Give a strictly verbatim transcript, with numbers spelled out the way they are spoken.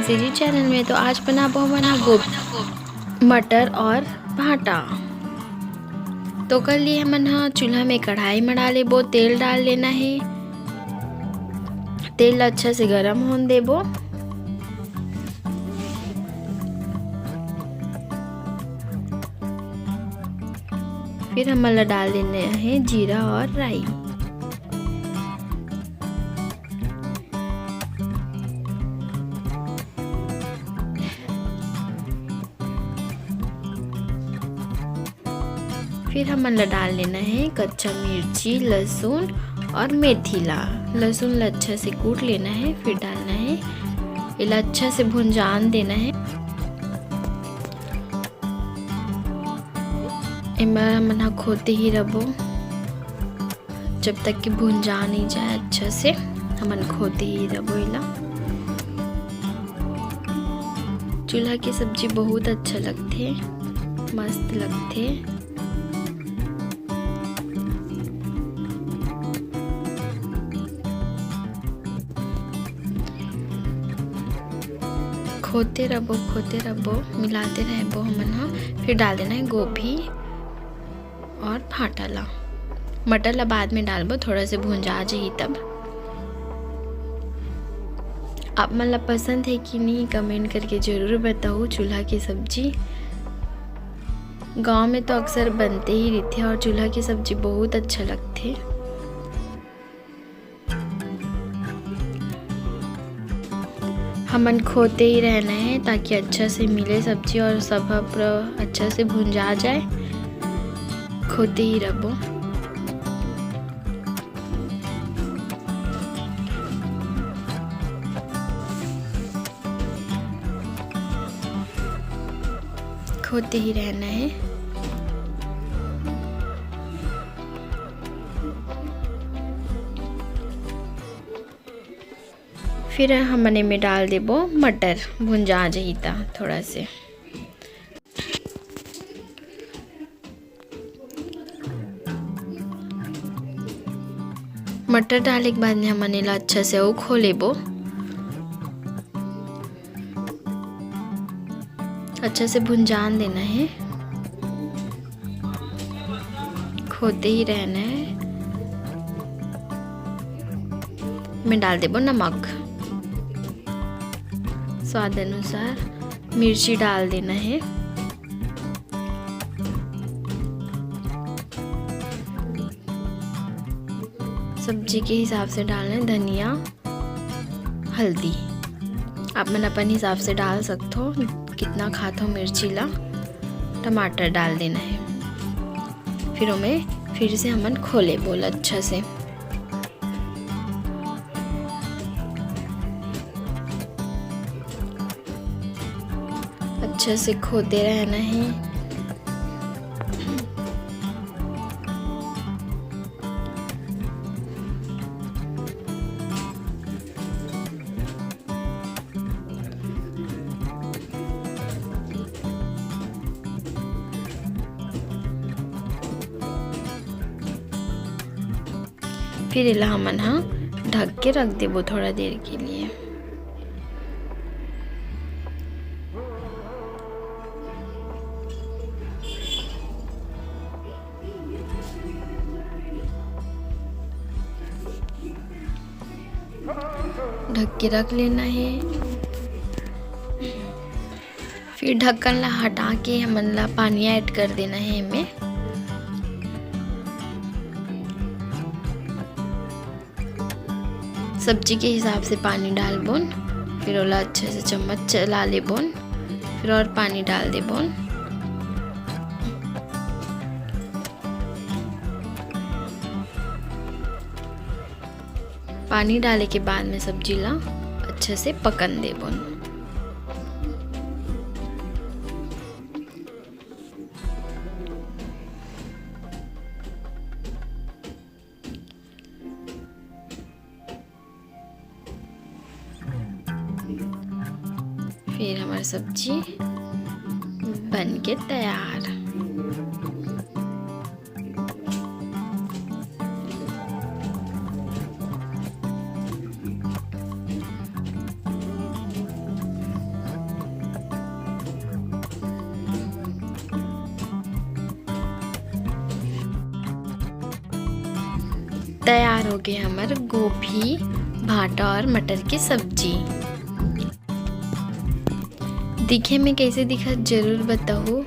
जी channel में। तो आज बनाबो हमन ह गोभी, मटर और भांटा। तो ओकर लिए हमन ह चूल्हा में कढ़ाई मढ़ा लेबो, तेल डाल लेना हे। तेल ला अच्छा से गरम होन देबो। फिर हमन ला डाल देना हे जीरा और राई। फिर हमन ला डाल लेना हे कच्चा मिर्ची, लहसुन और मेथी ला। लहसुन ला अच्छा से कूट लेना हे, फिर डालना हे। एला अच्छा से भुंजान देना हे। एमा हमन ह खोते ही रबो, जब तक कि भुंजा नहीं जाए अच्छा से, हमन खोते ही रबो एला। चूल्हा के सब्जी बहुत अच्छा लगथे, मस्त लगथे। खोते रबो, खोते रबो, मिलाते रहबो हमन ह। फिर डाल देना हे गोभी और भांटा ला। मटर ला बाद में डालबो, थोड़ा से भुंजा जाही तब। आप मन ला पसंद हे कि नहीं, कमेंट करके जरूर बताओ। चूल्हा के सब्जी गांव में तो अक्सर बनते ही रहिथे और चूल्हा के सब्जी बहुत अच्छा लगथे। हमन खोते ही रहना हे ताकि अच्छा से मिले सब्जी और सब ह पूरा अच्छा से भुंजा जाए। खोते ही रबो। खोते ही रहना हे। फिर हमन एमे डाल देबो मटर, भुंजा जही त थोड़ा से। मटर डाले के बाद में हमन एला अच्छा से अउ खो लेबो। अच्छा से भुंजान देना हे, खोते ही रहना हे। मैं डाल देबो नमक, स्वाद अनुसार मिर्ची डाल देना हे। सब्जी के हिसाब से डालना हे धनिया, हल्दी। आप मन अपन हिसाब से डाल सकथो, कितना खाथो मिर्ची ला। टमाटर डाल देना हे, फिर ओमे फिर से हमन खो लेबो ला अच्छा से। अच्छा से खोते रहना हे। फिर एला हमन ह ढक के रख देबो थोड़ा देर के लिए। ढक के रख लेना हे। फिर ढक्कन ला हटा के हमन ला पानी ऐड कर देना हे एमे। सब्जी के हिसाब से पानी डालबोन, फिर ओला अच्छे से चम्मच चला लेबोन, फिर और पानी डाल देबोन। पानी डाले के बाद में सब्जी ला अच्छे से पकन देबोन। फिर हमार सब्जी बन के तैयार। तैयार हो गए हमर गोभी, भांटा और मटर के सब्जी। दिखे में कैसे दिखत, जरूर बताहू।